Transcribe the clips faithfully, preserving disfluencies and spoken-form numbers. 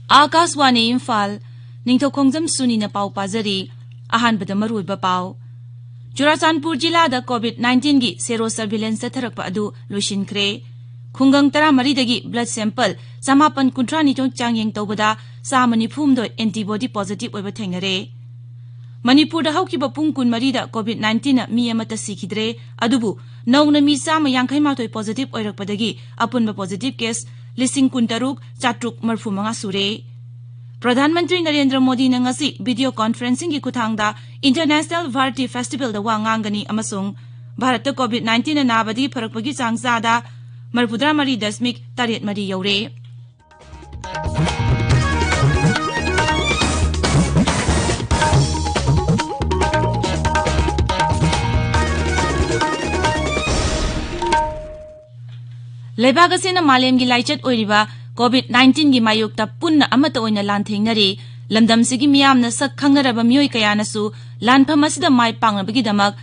ꯑꯥꯀꯥꯁꯋꯥꯅꯤ ꯏꯝꯐꯥꯜ, ꯅꯤꯡꯊꯧꯈꯣꯡꯖꯝ ꯁꯨꯅꯤꯅ ꯄꯥꯎ ꯄꯥꯖꯔꯤ꯫ ꯑꯍꯥꯟꯕꯗ ꯃꯔꯨꯑꯣꯏꯕ ꯄꯥꯎ꯫ ꯆꯨꯔꯥꯆꯥꯟꯄꯨꯔ ꯖꯤꯂꯥꯗ COVID nineteen ꯒꯤ ꯁꯦꯔꯣ surveillance ꯆꯠꯊꯔꯛꯄ ꯑꯗꯨ ꯂꯣꯏꯁꯤꯟꯈ꯭ꯔꯦ꯫ ꯈꯨꯡꯒꯪ ꯇꯔꯥꯃꯔꯤꯗꯒꯤ blood sample ꯆꯥꯃꯥꯄꯟ ꯀꯨꯟꯊ꯭ꯔꯥ ꯅꯤꯊꯣꯏ ꯆꯥꯡꯌꯦꯡ ꯇꯧꯕꯗ ꯆꯥꯝꯃ ꯅꯤꯐꯨ ꯍꯨꯝꯗꯣꯏ antibody positive ꯑꯣꯏꯕ ꯊꯦꯡꯅꯔꯦ꯫ ꯃꯅꯤꯄꯨꯔꯗ ꯍꯧꯈꯤꯕ ꯄꯨꯡ ꯀꯨꯟꯃꯔꯤꯗ COVID nineteen ꯅ ꯃꯤ ꯑꯃꯠꯇ ꯁꯤꯈꯤꯗ꯭ꯔꯦ, ꯑꯗꯨꯕꯨ ꯅꯧꯅ ꯃꯤ ꯆꯥꯝꯃ ꯌꯥꯡꯈꯩ ꯃꯥꯊꯣꯏ positive ꯑꯣꯏꯔꯛꯄꯗꯒꯤ ꯑꯄꯨꯟꯕ positive case ꯂꯤꯁꯤꯡ ꯀꯨꯟꯇꯔꯨꯛ ꯆꯥꯇ꯭ꯔꯨꯛ ꯃꯔꯤꯐꯨ ꯃꯉꯥ ꯁꯨꯔꯦ꯫ ꯄ꯭ꯔꯙꯥꯟ ꯃꯟꯇ꯭ꯔꯤ ꯅꯔꯦꯟꯗ꯭ꯔ ꯃꯣꯗꯤꯅ ꯉꯁꯤ video conferencing ꯒꯤ ꯈꯨꯠꯊꯥꯡꯗ International Bharati Festival ꯗ ꯋꯥ ꯉꯥꯡꯒꯅꯤ ꯑꯃꯁꯨꯡ ꯚꯥꯔꯠꯇ COVID nineteen ꯅ ꯅꯥꯕꯗꯤ ꯐꯔꯛꯄꯒꯤ ꯆꯥꯡ ꯆꯥꯗ ꯃꯔꯤꯐꯨꯇꯔꯥ ꯃꯔꯤ ꯗꯁꯃꯤꯛ ꯇꯔꯦꯠ ꯃꯔꯤ ꯌꯧꯔꯦ꯫ ꯂꯩꯕꯥꯛ ꯑꯁꯤꯅ ꯃꯥꯂꯦꯝꯒꯤ ꯂꯥꯏꯆꯠ ꯑꯣꯏꯔꯤꯕ COVID nineteen ꯒꯤ ꯃꯥꯌꯣꯛꯇ ꯄꯨꯟꯅ ꯑꯃꯠꯇ ꯑꯣꯏꯅ ꯂꯥꯟꯊꯦꯡꯅꯔꯤ꯫ ꯂꯝꯗꯝꯁꯤꯒꯤ ꯃꯤꯌꯥꯝꯅ ꯁꯛ ꯈꯪꯅꯔꯕ ꯃꯤꯑꯣꯏ ꯀꯌꯥꯅꯁꯨ ꯂꯥꯟꯐꯝ ꯑꯁꯤꯗ ꯃꯥꯏ ꯄꯥꯛꯅꯕꯒꯤꯗꯃꯛ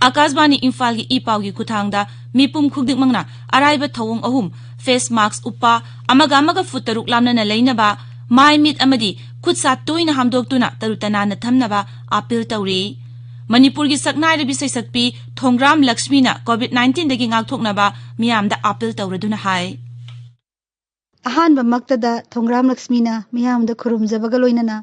ꯑꯀꯥꯁꯕꯥꯅꯤ ꯏꯝꯐꯥꯜꯒꯤ ꯏ ꯄꯥꯎꯒꯤ ꯈꯨꯠꯊꯥꯡꯗ ꯃꯤꯄꯨꯝ ꯈꯨꯗꯤꯡꯃꯛꯅ ꯑꯔꯥꯏꯕ ꯊꯧꯑꯣꯡ ꯑꯍꯨꯝ, face mask ꯎꯞꯄ, ꯑꯃꯒ ꯑꯃꯒ ꯐꯨꯠ ꯇꯔꯨꯛ ꯂꯥꯞꯅꯅ ꯂꯩꯅꯕ, ꯃꯥꯏ ꯃꯤꯠ ꯑꯃꯗꯤ ꯈꯨꯠ ꯁꯥ ꯇꯣꯏꯅ ꯍꯥꯝꯗꯣꯛꯇꯨꯅ ꯇꯔꯨ ꯇꯅꯥꯟꯅ ꯊꯝꯅꯕ ꯑꯥꯄꯤꯜ ꯇꯧꯔꯤ꯫ ꯃꯅꯤꯄꯨꯔꯒꯤ ꯁꯛꯅꯥꯏꯔꯕꯤ ꯁꯩꯁꯛꯄꯤ ꯊꯣꯡꯒ꯭ꯔꯥꯝ ꯂꯛꯁꯃꯤꯅ COVID nineteen ꯗꯒꯤ ꯉꯥꯛꯊꯣꯛꯅꯕ ꯃꯤꯌꯥꯝꯗ ꯑꯥꯄꯤꯜ ꯇꯧꯔꯗꯨꯅ ꯍꯥꯏ꯫ ꯑꯍꯥꯟꯕꯃꯛꯇꯗ ꯊꯣꯡꯒ꯭ꯔꯥꯝ ꯂꯛꯁꯃꯤꯅ ꯃꯤꯌꯥꯝꯗ ꯈꯨꯔꯨꯝꯖꯕꯒ ꯂꯣꯏꯅꯅ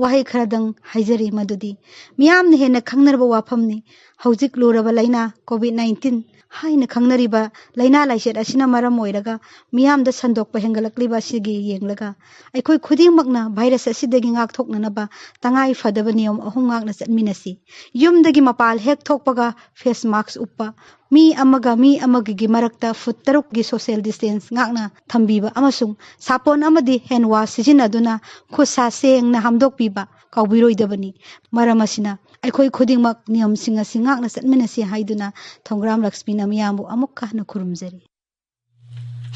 ꯋꯥꯍꯩ ꯈꯔꯗꯪ ꯍꯥꯏꯖꯔꯤ, ꯃꯗꯨꯗꯤ ꯃꯤꯌꯥꯝꯅ ꯍꯦꯟꯅ ꯈꯪꯅꯔꯕ ꯋꯥꯐꯝꯅꯤ꯫ ꯍꯧꯖꯤꯛ ꯂꯨꯔꯕ ꯂꯥꯏꯅꯥ COVID nineteen ꯍꯥꯏꯅ ꯈꯪꯅꯔꯤꯕ ꯂꯥꯏꯅꯥ ꯂꯥꯏꯆꯠ ꯑꯁꯤꯅ ꯃꯔꯝ ꯑꯣꯏꯔꯒ ꯃꯤꯌꯥꯝꯗ ꯁꯟꯗꯣꯛꯄ ꯍꯦꯟꯒꯠꯂꯛꯂꯤꯕ ꯑꯁꯤꯒꯤ ꯌꯦꯡꯂꯒ ꯑꯩꯈꯣꯏ ꯈꯨꯗꯤꯡꯃꯛꯅ virus ꯑꯁꯤꯗꯒꯤ ꯉꯥꯛꯊꯣꯛꯅꯅꯕ ꯇꯉꯥꯏ ꯐꯗꯕ ꯅꯤꯌꯝ ꯑꯍꯨꯝ ꯉꯥꯛꯅ ꯆꯠꯃꯤꯟꯅꯁꯤ꯫ ꯌꯨꯝꯗꯒꯤ ꯃꯄꯥꯜ ꯍꯦꯛ ꯊꯣꯛꯄꯒ face mask ꯎꯞꯄ, ꯃꯤ ꯑꯃꯒ ꯃꯤ ꯑꯃꯒꯒꯤ ꯃꯔꯛꯇ ꯐꯨꯠ ꯇꯔꯨꯛꯀꯤ social distance ꯉꯥꯛꯅ ꯊꯝꯕꯤꯕ ꯑꯃꯁꯨꯡ ꯁꯥꯄꯣꯟ ꯑꯃꯗꯤ hand wash ꯁꯤꯖꯤꯟꯅꯗꯨꯅ ꯈꯨꯠ ꯁꯥ ꯁꯦꯡꯅ ꯍꯥꯝꯗꯣꯛꯄꯤꯕ ꯀꯥꯎꯕꯤꯔꯣꯏꯗꯕꯅꯤ꯫ ꯃꯔꯝ ꯑꯁꯤꯅ ꯑꯩꯈꯣꯏ ꯈꯨꯗꯤꯡꯃꯛ ꯅꯤꯌꯝꯁꯤꯡ ꯑꯁꯤ ꯉꯥꯛꯅ ꯆꯠꯃꯤꯟꯅꯁꯤ ꯍꯥꯏꯗꯨꯅ ꯊꯣꯡꯒ꯭ꯔꯥꯝ ꯂꯛꯁꯃꯤꯅ ꯃꯤꯌꯥꯝꯕꯨ ꯑꯃꯨꯛꯀ ꯍꯟꯅ ꯈꯨꯔꯨꯝꯖꯔꯤ꯫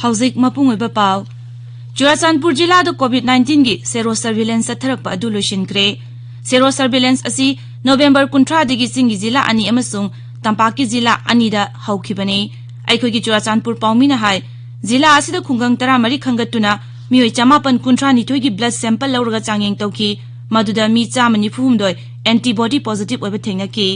ꯍꯧꯖꯤꯛ ꯃꯄꯨꯡ ꯑꯣꯏꯕ ꯄꯥꯎ꯫ ꯆꯨꯔꯥꯆꯥꯟꯄꯨꯔ ꯖꯤꯂꯥꯗ COVID nineteen ꯒꯤ ꯁꯦꯔꯣ surveillance ꯆꯠꯊꯔꯛꯄ ꯑꯗꯨ ꯂꯣꯏꯁꯤꯟꯈ꯭ꯔꯦ꯫ ꯁꯦꯔꯣ surveillance ꯑꯁꯤ November ꯀꯨꯟꯊ꯭ꯔꯥꯗꯒꯤ ꯆꯤꯡꯒꯤ ꯖꯤꯂꯥ ꯑꯅꯤ ꯑꯃꯁꯨꯡ ꯇꯝꯄꯥꯛꯀꯤ ꯖꯤꯂꯥ ꯑꯅꯤꯗ ꯍꯧꯈꯤꯕꯅꯤ꯫ ꯑꯩꯈꯣꯏꯒꯤ ꯆꯨꯔꯥꯆꯥꯟꯄꯨꯔ ꯄꯥꯎꯃꯤꯅ ꯍꯥꯏ, ꯖꯤꯂꯥ ꯑꯁꯤꯗ ꯈꯨꯡꯒꯪ ꯇꯔꯥꯃꯔꯤ ꯈꯟꯒꯠꯇꯨꯅ ꯃꯤꯑꯣꯏ ꯆꯃꯥꯄꯟ ꯀꯨꯟꯊ꯭ꯔꯥ ꯅꯤꯊꯣꯏꯒꯤ blood sample ꯂꯧꯔꯒ ꯆꯥꯡꯌꯦꯡ ꯇꯧꯈꯤ꯫ ꯃꯗꯨꯗ ꯃꯤ ꯆꯥꯝꯃ ꯅꯤꯐꯨ ꯍꯨꯝꯗꯣꯏ antibody positive ꯑꯣꯏꯕ ꯊꯦꯡꯅꯈꯤ꯫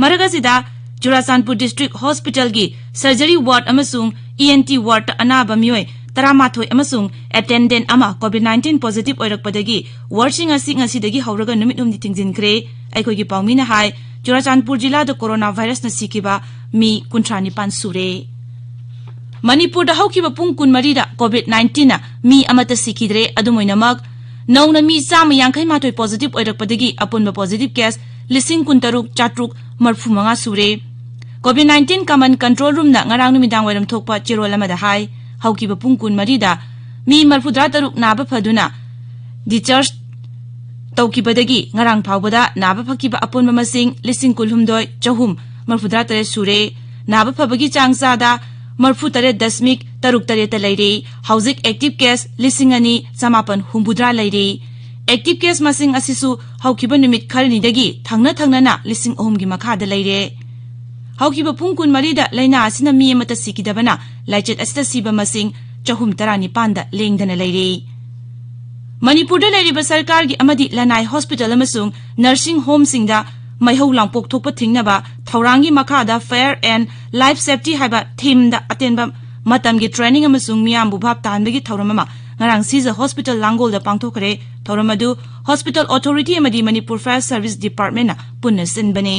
ꯃꯔꯛ ꯑꯁꯤꯗ, ꯆꯨꯔꯥꯆꯥꯟꯄꯨꯔ district hospitalꯒꯤ surgery ward ꯑꯃꯁꯨꯡ ENT wardꯇ ꯑꯅꯥꯕ ꯃꯤꯑꯣꯏ ꯇꯔꯥꯃꯥꯊꯣꯏ ꯑꯃꯁꯨꯡ attendant ꯑꯃ COVID nineteen positive ꯑꯣꯏꯔꯛꯄꯗꯒꯤ wardꯁꯤꯡ ꯑꯁꯤ ꯉꯁꯤꯗꯒꯤ ꯍꯧꯔꯒ ꯅꯨꯃꯤꯠ ꯍꯨꯝꯅꯤ ꯊꯤꯡꯖꯤꯟꯈ꯭ꯔꯦ꯫ ꯑꯩꯈꯣꯏꯒꯤ ꯄꯥꯎꯃꯤꯅ ꯍꯥꯏ, ꯆꯨꯔꯥꯆꯥꯟꯄꯨꯔ ꯖꯤꯂꯥꯗ coronavirusꯅ ꯁꯤꯈꯤꯕ ꯃꯤ ꯀꯨꯟꯊ꯭ꯔꯥ ꯅꯤꯄꯥꯟ ꯁꯨꯔꯦ꯫ ꯃꯅꯤꯄꯨꯔꯗ ꯍꯧꯈꯤꯕ ꯄꯨꯡ ꯀꯨꯟꯃꯔꯤꯗ COVID nineteenꯅ ꯃꯤ ꯑꯃꯠꯇ ꯁꯤꯈꯤꯗ꯭ꯔꯦ꯫ ꯑꯗꯨꯝ ꯑꯣꯏꯅꯃꯛ, ꯅꯧꯅ ꯃꯤ ꯆꯥꯝꯃ ꯌꯥꯡꯈꯩ ꯃꯥꯊꯣꯏ positive ꯑꯣꯏꯔꯛꯄꯗꯒꯤ ꯑꯄꯨꯟꯕ positive case ꯂꯤꯁꯤꯡ ꯀꯨꯟꯇꯔꯨꯛ ꯆꯥꯇ꯭ꯔꯨꯛ ꯃꯔꯐꯨ ꯃꯉꯥ ꯁꯨꯔꯦ꯫ COVID nineteen common control roomꯅ ꯉꯔꯥꯡ ꯅꯨꯃꯤꯗꯥꯡ ꯋꯥꯏꯔꯝ ꯊꯣꯛꯄ ꯆꯦꯔꯣꯜ ꯑꯃꯗ ꯍꯥꯏ, ꯍꯧꯈꯤꯕ ꯄꯨꯡ ꯀꯨꯟꯃꯔꯤꯗ ꯃꯤ ꯃꯔꯐꯨꯇꯔꯥ ꯇꯔꯨꯛ ꯅꯥꯕ ꯐꯗꯨꯅ discharge ꯇꯧꯈꯤꯕꯗꯒꯤ ꯉꯔꯥꯡ ꯐꯥꯎꯕꯗ ꯅꯥꯕ ꯐꯈꯤꯕ ꯑꯄꯨꯟꯕ ꯃꯁꯤꯡ ꯂꯤꯁꯤꯡ ꯀꯨꯟꯍꯨꯝꯗꯣꯏ ꯆꯍꯨꯝ ꯃꯔꯐꯨꯇꯔꯥ ꯇꯔꯦꯠ ꯁꯨꯔꯦ꯫ ꯅꯥꯕ ꯐꯕꯒꯤ ꯆꯥꯡ ꯆꯥꯗ ꯃꯔꯐꯨ ꯇꯔꯦꯠ ꯗꯁꯃꯤꯛ ꯇꯔꯨꯛ ꯇꯔꯦꯠꯇ ꯂꯩꯔꯦ꯫ ꯍꯧꯖꯤꯛ active case ꯂꯤꯁꯤꯡ ꯑꯅꯤ ꯆꯃꯥꯄꯟ ꯍꯨꯝꯐꯨꯇꯔꯥ ꯂꯩꯔꯦ꯫ Active case ꯃꯁꯤꯡ ꯑꯁꯤꯁꯨ ꯍꯧꯈꯤꯕ ꯅꯨꯃꯤꯠ ꯈꯔꯅꯤꯗꯒꯤ ꯊꯪꯅ ꯊꯪꯅꯅ ꯂꯤꯁꯤꯡ ꯑꯍꯨꯝꯒꯤ ꯃꯈꯥꯗ ꯂꯩꯔꯦ꯫ ꯍꯧꯈꯤꯕ ꯄꯨꯡ ꯀꯨꯟꯃꯔꯤꯗ ꯂꯥꯏꯅꯥ ꯑꯁꯤꯅ ꯃꯤ ꯑꯃꯠꯇ ꯁꯤꯈꯤꯗꯕꯅ ꯂꯥꯏꯆꯠ ꯑꯁꯤꯗ ꯁꯤꯕ ꯃꯁꯤꯡ ꯆꯍꯨꯝ ꯇꯔꯥꯅꯤꯄꯥꯟꯗ ꯂꯦꯡꯗꯅ ꯂꯩꯔꯦ꯫ ꯃꯅꯤꯄꯨꯔꯗ ꯂꯩꯔꯤꯕ ꯁꯔꯀꯥꯔꯒꯤ ꯑꯃꯗꯤ ꯂꯅꯥꯏ hospital ꯑꯃꯁꯨꯡ nursing homeꯁꯤꯡꯗ ꯃꯩꯍꯧ ꯂꯥꯡꯄꯣꯛ ꯊꯣꯛꯄ ꯊꯤꯡꯅꯕ ꯊꯧꯔꯥꯡꯒꯤ ꯃꯈꯥꯗ Fire and Life Safety ꯍꯥꯏꯕ themeꯗ ꯑꯇꯦꯟꯕ ꯃꯇꯝꯒꯤ training ꯑꯃꯁꯨꯡ ꯃꯤꯌꯥꯝꯕꯨ ꯚꯥꯞ ꯇꯥꯍꯟꯕꯒꯤ ꯊꯧꯔꯝ ꯑꯃ ꯉꯔꯥꯡ ꯁꯤꯖ hospital ꯂꯥꯡꯒꯣꯜꯗ ꯄꯥꯡꯊꯣꯛꯈ꯭ꯔꯦ꯫ ꯊꯧꯔꯝ ꯑꯗꯨ hospital authority ꯑꯃꯗꯤ ꯃꯅꯤꯄꯨꯔ Fire Service Departmentꯅ ꯄꯨꯟꯅ ꯁꯤꯟꯕꯅꯤ꯫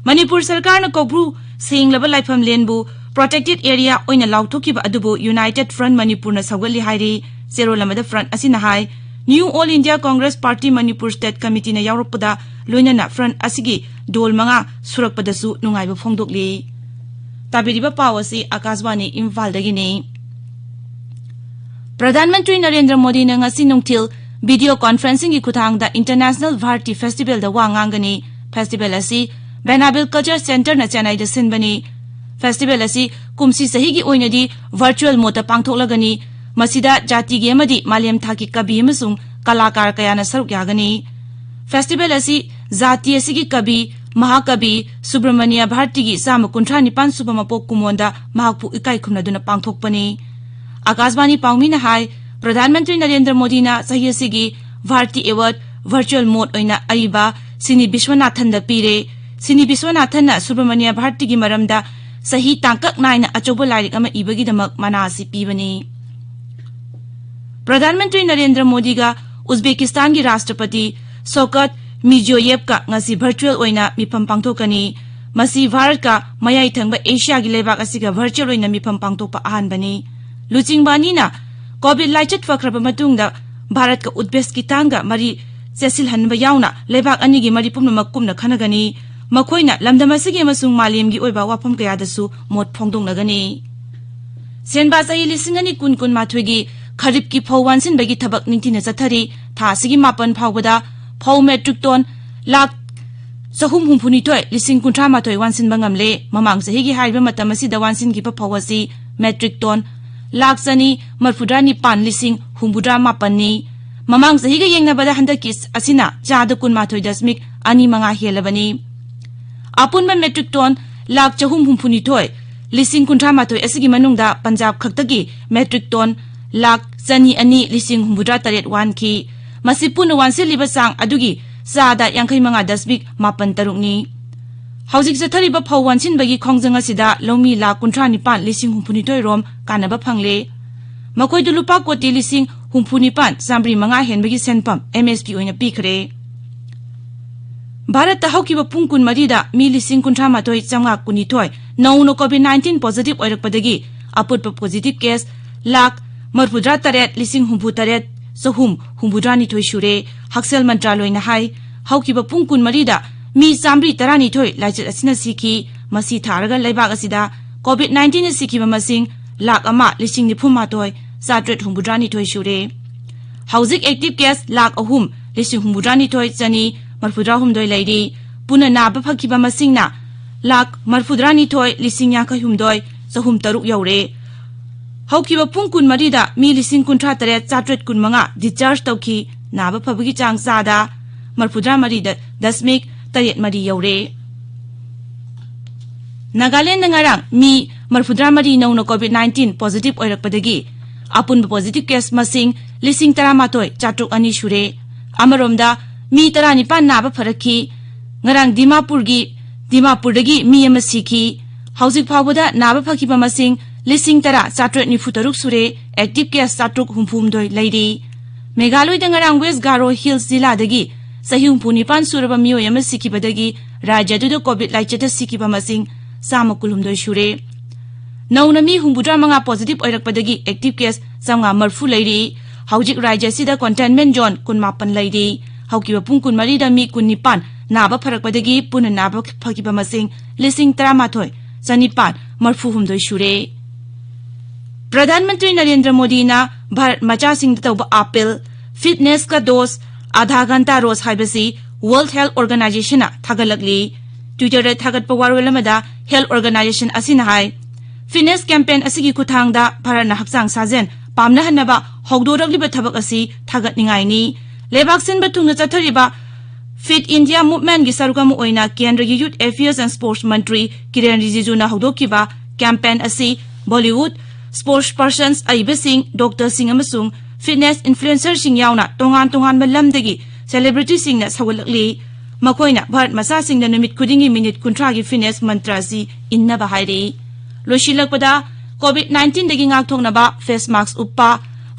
ꯃꯅꯤꯄꯨꯔ ꯁꯔꯀꯥꯔꯅ ꯀꯧꯕ꯭ꯔꯨ ꯁꯦꯡꯂꯕ ꯂꯥꯏꯐꯝꯂꯦꯟꯕꯨ protected area ꯑꯣꯏꯅ ꯂꯥꯎꯊꯣꯛꯈꯤꯕ ꯑꯗꯨꯕꯨ United Front ꯃꯅꯤꯄꯨꯔꯅ ꯁꯧꯒꯠꯂꯤ ꯍꯥꯏꯔꯤ꯫ ꯆꯦꯔꯣꯜ ꯑꯃꯗ Front ꯑꯁꯤꯅ ꯍꯥꯏ, New All India Congress Party Manipur state committeeꯅ ꯌꯥꯎꯔꯛꯄꯗ ꯂꯣꯏꯅꯅ Front ꯑꯁꯤꯒꯤ ꯗꯣꯜ ꯃꯉꯥ ꯁꯨꯔꯛꯄꯗꯁꯨ ꯅꯨꯡꯉꯥꯏꯕ ꯐꯣꯡꯗꯣꯛꯂꯤ꯫ ꯇꯥꯕꯤꯔꯤꯕ ꯄꯥꯎ ꯑꯁꯤ ꯑꯥꯀꯥꯁꯕꯥꯅꯤ ꯏꯝꯐꯥꯜꯗꯒꯤꯅꯤ꯫ ꯄ꯭ꯔꯙꯥꯟ ꯃꯟꯇ꯭ꯔꯤ ꯅꯔꯦꯟꯗ꯭ꯔ ꯃꯣꯗꯤꯅ ꯉꯁꯤ ꯅꯨꯡꯊꯤꯜ video conferencingꯒꯤ ꯈꯨꯠꯊꯥꯡꯗ International Bharati Festivalꯗ ꯋꯥ ꯉꯥꯡꯒꯅꯤ꯫ Festival ꯑꯁꯤ Venabil Culture Centreꯅ ꯆꯦꯟꯅꯥꯏꯗ ꯁꯤꯟꯕꯅꯤ꯫ Festival ꯑꯁꯤ ꯀꯨꯝꯁꯤ ꯆꯍꯤꯒꯤ ꯑꯣꯏꯅꯗꯤ virtual modeꯇ ꯄꯥꯡꯊꯣꯛꯂꯒꯅꯤ꯫ ꯃꯁꯤꯗ ꯖꯥꯇꯤꯒꯤ ꯑꯃꯗꯤ ꯃꯥꯂꯦꯝ ꯊꯥꯛꯀꯤ ꯀꯕꯤ ꯑꯃꯁꯨꯡ ꯀꯂꯥꯀꯥꯔ ꯀꯌꯥꯅ ꯁꯔꯨꯛ ꯌꯥꯒꯅꯤ꯫ Festival ꯑꯁꯤ ꯖꯥꯇꯤ ꯑꯁꯤꯒꯤ ꯀꯕꯤ ꯃꯍꯥꯀꯕꯤ ꯁꯨꯕ꯭ꯔꯃꯅꯤꯌ ꯚꯥꯔꯇꯤꯒꯤ ꯆꯥꯝꯃ ꯀꯨꯟꯊ꯭ꯔꯥ ꯅꯤꯄꯥꯟ ꯁꯨꯕ ꯃꯄꯣꯛ ꯀꯨꯝꯑꯣꯟꯗ ꯃꯍꯥꯛꯄꯨ ꯏꯀꯥꯏ ꯈꯨꯝꯅꯗꯨꯅ ꯄꯥꯡꯊꯣꯛꯄꯅꯤ꯫ ꯑꯀꯥꯁꯕꯥꯅꯤ ꯄꯥꯎꯃꯤꯅ ꯍꯥꯏ, ꯄ꯭ꯔꯙꯥꯟ ꯃꯟꯇ꯭ꯔꯤ ꯅꯔꯦꯟꯗ꯭ꯔ ꯃꯣꯗꯤꯅ ꯆꯍꯤ ꯑꯁꯤꯒꯤ ꯚꯥꯔꯇꯤ ꯑꯦꯋꯥꯔꯗ ꯚꯔꯆꯨꯑꯦꯜ ꯃꯣꯗ ꯑꯣꯏꯅ ꯑꯏꯕ ꯁꯤꯅꯤ ꯕꯤꯁ꯭ꯋꯅꯥꯊꯟꯗ ꯄꯤꯔꯦ꯫ ꯁꯤꯅꯤ ꯕꯤꯁ꯭ꯋꯅꯥꯊꯟꯅ ꯁꯨꯕ꯭ꯔꯃꯅ꯭ꯌ ꯚꯥꯔꯇꯤꯒꯤ ꯃꯔꯝꯗ ꯆꯍꯤ ꯇꯥꯡꯀꯛ ꯅꯥꯏꯅ ꯑꯆꯧꯕ ꯂꯥꯏꯔꯤꯛ ꯑꯃ ꯏꯕꯒꯤꯗꯃꯛ ꯃꯅꯥ ꯑꯁꯤ ꯄꯤꯕꯅꯤ꯫ ꯄ꯭ꯔꯙꯥꯟ ꯃꯟꯇ꯭ꯔꯤ ꯅꯔꯦꯟꯗ꯭ꯔ ꯃꯣꯗꯤꯒ ꯎꯖꯕꯦꯀꯤꯁꯇꯥꯟꯒꯤ ꯔꯥꯁꯇ꯭ꯔꯄꯇꯤ ꯁꯣꯀꯠ ꯃꯤꯖꯤꯌꯣꯌꯦꯚꯀ ꯉꯁꯤ ꯚꯔꯆꯨꯑꯦꯜ ꯑꯣꯏꯅ ꯃꯤꯐꯝ ꯄꯥꯡꯊꯣꯛꯀꯅꯤ꯫ ꯃꯁꯤ ꯚꯥꯔꯠꯀ ꯃꯌꯥꯏ ꯊꯪꯕ ꯑꯦꯁꯤꯌꯥꯒꯤ ꯂꯩꯕꯥꯛ ꯑꯁꯤꯒ ꯚꯔꯆꯨꯑꯦꯜ ꯑꯣꯏꯅ ꯃꯤꯐꯝ ꯄꯥꯡꯊꯣꯛꯄ ꯑꯍꯥꯟꯕꯅꯤ꯫ ꯂꯨꯆꯤꯡꯕ ꯑꯅꯤꯅ ꯀꯣꯚꯤꯗ ꯂꯥꯏꯆꯠ ꯐꯈ꯭ꯔꯕ ꯃꯇꯨꯡꯗ ꯚꯥꯔꯠꯀ ꯎꯖꯕꯦꯀꯤꯁꯇꯥꯟꯒ ꯃꯔꯤ ꯆꯦꯠꯁꯤꯜꯍꯟꯕ ꯌꯥꯎꯅ ꯂꯩꯕꯥꯛ ꯑꯅꯤꯒꯤ ꯃꯔꯤ ꯄꯨꯝꯅꯃꯛ ꯀꯨꯞꯅ ꯈꯟꯅꯒꯅꯤ꯫ ꯃꯈꯣꯏꯅ ꯂꯝꯗꯝ ꯑꯁꯤꯒꯤ ꯑꯃꯁꯨꯡ ꯃꯥꯂꯦꯝꯒꯤ ꯑꯣꯏꯕ ꯋꯥꯐꯝ ꯀꯌꯥꯗꯁꯨ ꯃꯣꯠ ꯐꯣꯡꯗꯣꯛꯅꯒꯅꯤ꯫ ꯁꯦꯟꯕꯥ ꯆꯍꯤ ꯂꯤꯁꯤꯡ ꯑꯅꯤ ꯀꯨꯟ ꯀꯨꯟꯃꯥꯊꯣꯏꯒꯤ ꯈꯔꯤꯞꯀꯤ ꯐꯧ ꯋꯥꯟꯁꯤꯟꯕꯒꯤ ꯊꯕꯛ ꯅꯤꯡꯊꯤꯅ ꯆꯠꯊꯔꯤ꯫ ꯊꯥ ꯑꯁꯤꯒꯤ ꯃꯥꯄꯟ ꯐꯥꯎꯕꯗ ꯐꯧ ꯃꯦꯇ꯭ꯔꯤꯛ ꯇꯣꯟ ꯂꯥꯈ ꯆꯍꯨꯝ ꯍꯨꯝꯐꯨꯅꯤꯊꯣꯏ ꯂꯤꯁꯤꯡ ꯀꯨꯟꯊ꯭ꯔꯥ ꯃꯥꯊꯣꯏ ꯋꯥꯟꯁꯤꯟꯕ ꯉꯝꯂꯦ꯫ ꯃꯃꯥꯡ ꯆꯍꯤꯒꯤ ꯍꯥꯏꯔꯤꯕ ꯃꯇꯝ ꯑꯁꯤꯗ ꯋꯥꯟꯁꯤꯟꯈꯤꯕ ꯐꯧ ꯑꯁꯤ ꯃꯦꯇ꯭ꯔꯤꯛ ꯇꯣꯟ ꯂꯥꯈ ꯆꯅꯤ ꯃꯔꯐꯨꯇꯔꯥ ꯅꯤꯄꯥꯟ ꯂꯤꯁꯤꯡ ꯍꯨꯝꯐꯨꯇꯔꯥ ꯃꯥꯄꯟꯅꯤ꯫ ꯃꯃꯥꯡ ꯆꯍꯤꯒ ꯌꯦꯡꯅꯕꯗ ꯍꯟꯗꯛꯀꯤ ꯑꯁꯤꯅ ꯆꯥꯗ ꯀꯨꯟꯃꯥꯊꯣꯏ ꯗꯁꯃꯤꯛ ꯑꯅꯤ ꯃꯉꯥ ꯍꯦꯜꯂꯕꯅꯤ꯫ ꯑꯄꯨꯟꯕ ꯃꯦꯇ꯭ꯔꯤꯛ ꯇꯣꯟ ꯂꯥꯈ ꯆꯍꯨꯝ ꯍꯨꯝꯐꯨꯅꯤꯊꯣꯏ ꯂꯤꯁꯤꯡ ꯀꯨꯟꯊ꯭ꯔꯥ ꯃꯥꯊꯣꯏ ꯑꯁꯤꯒꯤ ꯃꯅꯨꯡꯗ ꯄꯟꯖꯥꯕ ꯈꯛꯇꯒꯤ ꯃꯦꯇ꯭ꯔꯤꯛ ꯇꯣꯟ ꯂꯥꯈ ꯆꯅꯤ ꯑꯅꯤ ꯂꯤꯁꯤꯡ ꯍꯨꯝꯐꯨꯇꯔꯥ ꯇꯔꯦꯠ ꯋꯥꯟꯈꯤ꯫ ꯃꯁꯤ ꯄꯨꯟꯅ ꯋꯥꯟꯁꯤꯜꯂꯤꯕ ꯆꯥꯡ ꯑꯗꯨꯒꯤ ꯆꯥꯗ ꯌꯥꯡꯈꯩ ꯃꯉꯥ ꯗꯁꯃꯤꯛ ꯃꯥꯄꯟ ꯇꯔꯨꯛꯅꯤ꯫ ꯍꯧꯖꯤꯛ ꯆꯠꯊꯔꯤꯕ ꯐꯧ ꯋꯥꯟꯁꯤꯟꯕꯒꯤ ꯈꯣꯡꯖꯪ ꯑꯁꯤꯗ ꯂꯧꯃꯤ ꯂꯥꯈ ꯀꯨꯟꯊ꯭ꯔꯥ ꯅꯤꯄꯥꯟ ꯂꯤꯁꯤꯡ ꯍꯨꯝꯐꯨꯅꯤꯊꯣꯏ ꯔꯣꯝ ꯀꯥꯟꯅꯕ ꯐꯪꯂꯦ꯫ ꯃꯈꯣꯏꯗ ꯂꯨꯄꯥ ꯀꯣꯇꯤ ꯂꯤꯁꯤꯡ ꯍꯨꯝꯐꯨ ꯅꯤꯄꯥꯟ ꯆꯥꯝꯃꯔꯤ ꯃꯉꯥ ꯍꯦꯟꯕꯒꯤ ꯁꯦꯟꯐꯝ ꯑꯦꯝ ꯑꯦꯁ ꯄꯤ ꯑꯣꯏꯅ ꯄꯤꯈ꯭ꯔꯦ꯫ ꯚꯥꯔꯠꯇ ꯍꯧꯈꯤꯕ ꯄꯨꯡ ꯀꯨꯟꯃꯔꯤꯗ ꯃꯤ ꯂꯤꯁꯤꯡ ꯀꯨꯟꯊ꯭ꯔꯥ ꯃꯥꯊꯣꯏ ꯆꯥꯝꯃꯉꯥ ꯀꯨꯟꯅꯤꯊꯣꯏ ꯅꯧꯅ ꯀꯣꯚꯤꯗ ꯅꯥꯏꯟꯇꯤꯟ ꯄꯣꯖꯤꯇꯤꯚ ꯑꯣꯏꯔꯛꯄꯗꯒꯤ ꯑꯄꯨꯟꯕ ꯄꯣꯖꯤꯇꯤꯚ ꯀꯦꯁ ꯂꯥꯈ ꯃꯔꯐꯨꯇꯔꯥ ꯇꯔꯦꯠ ꯂꯤꯁꯤꯡ ꯍꯨꯝꯐꯨ ꯇꯔꯦꯠ ꯆꯍꯨꯝ ꯍꯨꯝꯐꯨꯇꯔꯥ ꯅꯤꯊꯣꯏ ꯁꯨꯔꯦ꯫ ꯍꯛꯁꯦꯜ ꯃꯟꯇ꯭ꯔꯥꯂꯣꯏꯅ ꯍꯥꯏ, ꯍꯧꯈꯤꯕ ꯄꯨꯡ ꯀꯨꯟꯃꯔꯤꯗ ꯃꯤ ꯆꯥꯝꯃꯔꯤ ꯇꯔꯥꯅꯤꯊꯣꯏ ꯂꯥꯏꯆꯠ ꯑꯁꯤꯅ ꯁꯤꯈꯤ꯫ ꯃꯁꯤ ꯊꯥꯔꯒ ꯂꯩꯕꯥꯛ ꯑꯁꯤꯗ ꯀꯣꯚꯤꯗ ꯅꯥꯏꯟꯇꯤꯟꯅ ꯁꯤꯈꯤꯕ ꯃꯁꯤꯡ ꯂꯥꯈ ꯑꯃ ꯂꯤꯁꯤꯡ ꯅꯤꯐꯨ ꯃꯥꯊꯣꯏ ꯆꯥꯇ꯭ꯔꯦꯠ ꯍꯨꯝꯐꯨꯇꯔꯥ ꯅꯤꯊꯣꯏ ꯁꯨꯔꯦ꯫ ꯍꯧꯖꯤꯛ ꯑꯦꯛꯇꯤꯚ ꯀꯦꯁ ꯂꯥꯈ ꯑꯍꯨꯝ ꯂꯤꯁꯤꯡ ꯍꯨꯝꯐꯨꯇꯔꯥ ꯅꯤꯊꯣꯏ ꯆꯅꯤ ꯃꯔꯐꯨꯇꯔꯥ ꯍꯨꯝꯗꯣꯏ ꯂꯩꯔꯤ꯫ ꯄꯨꯟꯅ ꯅꯥꯕ ꯐꯈꯤꯕ ꯃꯁꯤꯡꯅ ꯂꯥꯈ ꯃꯔꯐꯨꯇꯔꯥ ꯅꯤꯊꯣꯏ ꯂꯤꯁꯤꯡ ꯌꯥꯡꯈꯩ ꯍꯨꯝꯗꯣꯏ ꯆꯍꯨꯝ ꯇꯔꯨꯛ ꯌꯧꯔꯦ꯫ ꯍꯧꯈꯤꯕ ꯄꯨꯡ ꯀꯨꯟꯃꯔꯤꯗ ꯃꯤ ꯂꯤꯁꯤꯡ ꯀꯨꯟꯊ꯭ꯔꯥ ꯇꯔꯦꯠ ꯆꯥꯇ꯭ꯔꯦꯠ ꯀꯨꯟ ꯃꯉꯥ ꯗꯤꯁꯆꯥꯔꯖ ꯇꯧꯈꯤ꯫ ꯅꯥꯕ ꯐꯕꯒꯤ ꯆꯥꯡ ꯆꯥꯗ ꯃꯔꯐꯨꯇꯔꯥ ꯃꯔꯤ ꯗꯁꯃꯤꯛ ꯇꯔꯦꯠ ꯃꯔꯤ ꯌꯧꯔꯦ꯫ ꯅꯥꯒꯥꯂꯦꯟꯗ ꯉꯔꯥꯡ ꯃꯤ ꯃꯔꯐꯨꯇꯔꯥ ꯃꯔꯤ ꯅꯧꯅ ꯀꯣꯚꯤꯗ ꯅꯥꯏꯟꯇꯤꯟ ꯄꯣꯖꯤꯇꯤꯚ ꯑꯣꯏꯔꯛꯄꯗꯒꯤ ꯑꯄꯨꯟꯕ positive case ꯃꯁꯤꯡ ꯂꯤꯁꯤꯡ ꯇꯔꯥꯃꯥꯊꯣꯏ ꯆꯥꯇ꯭ꯔꯨꯛ ꯑꯅꯤ ꯁꯨꯔꯦ꯫ ꯑꯃꯔꯣꯝꯗ, ꯃꯤ ꯇꯔꯥꯅꯤꯄꯥꯟ ꯅꯥꯕ ꯐꯔꯛꯈꯤ꯫ ꯉꯔꯥꯡ ꯗꯤꯃꯥꯄꯨꯔꯒꯤ, ꯗꯤꯃꯥꯄꯨꯔꯗꯒꯤ ꯃꯤ ꯑꯃ ꯁꯤꯈꯤ꯫ ꯍꯧꯖꯤꯛ ꯐꯥꯎꯕꯗ ꯅꯥꯕ ꯐꯈꯤꯕ ꯃꯁꯤꯡ ꯂꯤꯁꯤꯡ ꯇꯔꯥ ꯆꯥꯇ꯭ꯔꯦꯠ ꯅꯤꯐꯨ ꯇꯔꯨꯛ ꯁꯨꯔꯦ꯫ Active case ꯆꯥꯇ꯭ꯔꯨꯛ ꯍꯨꯝꯐꯨ ꯍꯨꯝꯗꯣꯏ ꯂꯩꯔꯤ꯫ ꯃꯦꯘꯥꯂꯣꯏꯗ ꯉꯔꯥꯡ West Garo Hills ꯖꯤꯂꯥꯗꯒꯤ ꯆꯍꯤ ꯍꯨꯝꯐꯨ ꯅꯤꯄꯥꯟ ꯁꯨꯔꯕ ꯃꯤꯑꯣꯏ ꯑꯃ ꯁꯤꯈꯤꯕꯗꯒꯤ ꯔꯥꯖ꯭ꯌ ꯑꯗꯨꯗ COVID ꯂꯥꯏꯆꯠꯇ ꯁꯤꯈꯤꯕ ꯃꯁꯤꯡ ꯆꯥꯝꯃ ꯀꯨꯟꯍꯨꯝꯗꯣꯏ ꯁꯨꯔꯦ꯫ ꯅꯧꯅ ꯃꯤ ꯍꯨꯝꯐꯨꯇꯔꯥ ꯃꯉꯥ positive ꯑꯣꯏꯔꯛꯄꯗꯒꯤ active case ꯆꯥꯝꯃꯉꯥ ꯃꯔꯤꯐꯨ ꯂꯩꯔꯤ꯫ ꯍꯧꯖꯤꯛ ꯔꯥꯖ꯭ꯌ ꯑꯁꯤꯗ containment zone ꯀꯨꯟꯃꯥꯄꯟ ꯂꯩꯔꯤ꯫ ꯍꯧꯈꯤꯕ ꯄꯨꯡ ꯀꯨꯟꯃꯔꯤꯗ ꯃꯤ ꯀꯨꯟꯅꯤꯄꯥꯟ ꯅꯥꯕ ꯐꯔꯛꯄꯗꯒꯤ ꯄꯨꯟꯅ ꯅꯥꯕ ꯐꯈꯤꯕ ꯃꯁꯤꯡ ꯂꯤꯁꯤꯡ ꯇꯔꯥꯃꯥꯊꯣꯏ ꯆꯅꯤꯄꯥꯟ ꯃꯔꯤꯐꯨ ꯍꯨꯝꯗꯣꯏ ꯁꯨꯔꯦ꯫ ꯄ꯭ꯔꯙꯥꯟ ꯃꯟꯇ꯭ꯔꯤ ꯅꯔꯦꯟꯗ꯭ꯔ ꯃꯣꯗꯤꯅ ꯚꯥꯔꯠ ꯃꯆꯥꯁꯤꯡꯗ ꯇꯧꯕ ꯑꯥꯄꯤꯜ, fitness ꯀ ꯗꯣꯁ, ꯑꯥꯙꯥ ꯘꯟꯇꯥ ꯔꯣꯁ ꯍꯥꯏꯕꯁꯤ World Health Organizationꯅ ꯊꯥꯒꯠꯂꯛꯂꯤ꯫ Twitterꯗ ꯊꯥꯒꯠꯄ ꯋꯥꯔꯣꯜ ꯑꯃꯗ Health Organization ꯑꯁꯤꯅ ꯍꯥꯏ, fitness campaign ꯑꯁꯤꯒꯤ ꯈꯨꯠꯊꯥꯡꯗ ꯚꯥꯔꯠꯅ ꯍꯛꯆꯥꯡ ꯁꯥꯖꯦꯜ ꯄꯥꯝꯅꯍꯟꯅꯕ ꯍꯧꯗꯣꯔꯛꯂꯤꯕ ꯊꯕꯛ ꯑꯁꯤ ꯊꯥꯒꯠꯅꯤꯡꯉꯥꯏꯅꯤ꯫ ꯂꯩꯕꯥꯛ ꯁꯤꯟꯕ ꯊꯨꯡꯅ ꯆꯠꯊꯔꯤꯕ Fit India Movementꯀꯤ ꯁꯔꯨꯛ ꯑꯃ ꯑꯣꯏꯅ ꯀꯦꯟꯗ꯭ꯔꯒꯤ Youth Affairs and Sports Mantri ꯀꯤꯔꯦꯟ ꯔꯤꯖꯤꯖꯨꯅ ꯍꯧꯗꯣꯛꯈꯤꯕ campaign ꯑꯁꯤ Bollywood, sports persons, ꯑꯏꯕꯁꯤꯡ, doctorꯁꯤꯡ ꯑꯃꯁꯨꯡ fitness influencerꯁꯤꯡ ꯌꯥꯎꯅ ꯇꯣꯉꯥꯟ ꯇꯣꯉꯥꯟꯕ ꯂꯝꯗꯒꯤ celebrityꯁꯤꯡꯅ ꯁꯧꯒꯠꯂꯛꯂꯤ꯫ ꯃꯈꯣꯏꯅ ꯚꯥꯔꯠ ꯃꯆꯥꯁꯤꯡꯗ ꯅꯨꯃꯤꯠ ꯈꯨꯗꯤꯡꯒꯤ minute ꯀꯨꯟꯊ꯭ꯔꯥꯒꯤ fitness ꯃꯟꯇ꯭ꯔ ꯑꯁꯤ ꯏꯟꯅꯕ ꯍꯥꯏꯔꯤ꯫ ꯂꯣꯏꯁꯤꯜꯂꯛꯄꯗ, COVID nineteenꯗꯒꯤ ꯉꯥꯛꯊꯣꯛꯅꯕ face mask ꯎꯞꯄ,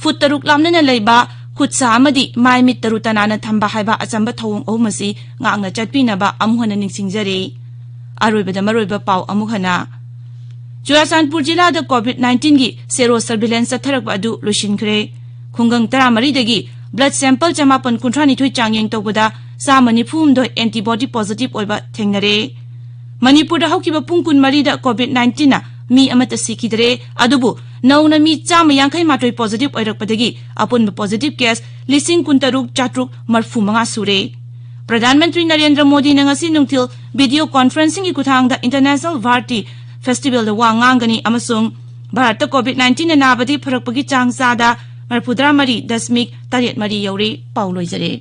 ꯐꯨꯠ ꯇꯔꯨꯛ ꯂꯥꯞꯅꯅ ꯂꯩꯕ, ꯈꯨꯠ ꯁꯥ ꯑꯃꯗꯤ ꯃꯥꯏ ꯃꯤꯠ ꯇꯔꯨ ꯇꯅꯥꯟꯅ ꯊꯝꯕ ꯍꯥꯏꯕ ꯑꯆꯝꯕ ꯊꯧꯑꯣꯡ ꯑꯍꯨꯝ ꯑꯁꯤ ꯉꯥꯛꯅ ꯆꯠꯄꯤꯅꯕ ꯑꯃꯨꯛ ꯍꯟꯅ ꯅꯤꯡꯁꯤꯡꯖꯔꯤ꯫ ꯑꯔꯣꯏꯕꯗ ꯃꯔꯨꯑꯣꯏꯕ ꯄꯥꯎ ꯑꯃꯨꯛ ꯍꯟꯅ꯫ ꯆꯨꯔꯥꯆꯥꯟꯄꯨꯔ ꯖꯤꯂꯥꯗ COVID nineteenꯒꯤ sero surveillance ꯆꯠꯊꯔꯛꯄ ꯑꯗꯨ ꯂꯣꯏꯁꯤꯟꯈ꯭ꯔꯦ꯫ ꯈꯨꯡꯒꯪ ꯇꯔꯥꯃꯔꯤꯗꯒꯤ blood sample ꯆꯃꯥꯄꯟ ꯀꯨꯟꯊ꯭ꯔꯥꯅꯤꯊꯣꯏ ꯆꯥꯡꯌꯦꯡ ꯇꯧꯕꯗ ꯆꯥꯝꯃ ꯅꯤꯐꯨ ꯍꯨꯝꯗꯣꯏ antibody positive ꯑꯣꯏꯕ ꯊꯦꯡꯅꯔꯦ꯫ ꯃꯅꯤꯄꯨꯔꯗ ꯍꯧꯈꯤꯕ ꯄꯨꯡ ꯀꯨꯟꯃꯔꯤꯗ COVID nineteenꯅ ꯃꯤ ꯑꯃꯠꯇ ꯁꯤꯈꯤꯗ꯭ꯔꯦ, ꯑꯗꯨꯕꯨ ꯅꯧꯅ ꯃꯤ ꯆꯥꯝꯃ ꯌꯥꯡꯈꯩ ꯃꯥꯊꯣꯏ positive ꯑꯣꯏꯔꯛꯄꯗꯒꯤ ꯑꯄꯨꯟꯕ positive case ꯂꯤꯁꯤꯡ ꯀꯨꯟꯇꯔꯨꯛ ꯆꯥꯇ꯭ꯔꯨꯛ ꯃꯔꯤꯐꯨ ꯃꯉꯥ ꯁꯨꯔꯦ꯫ ꯄ꯭ꯔꯙꯥꯟ ꯃꯟꯇ꯭ꯔꯤ ꯅꯔꯦꯟꯗ꯭ꯔ ꯃꯣꯗꯤꯅ ꯉꯁꯤ ꯅꯨꯡꯊꯤꯜ video conferencingꯒꯤ ꯈꯨꯠꯊꯥꯡꯗ International Bharati Festivalꯗ ꯋꯥ ꯉꯥꯡꯒꯅꯤ ꯑꯃꯁꯨꯡ ꯚꯥꯔꯠꯇ COVID nineteenꯅ ꯅꯥꯕꯗꯤ ꯐꯔꯛꯄꯒꯤ ꯆꯥꯡ ꯆꯥꯗ ꯃꯔꯤꯐꯨꯇꯔꯥ ꯃꯔꯤ ꯗꯁꯃꯤꯛ ꯇꯔꯦꯠ ꯃꯔꯤ ꯌꯧꯔꯦ꯫ ꯄꯥꯎ ꯂꯣꯏꯖꯔꯦ꯫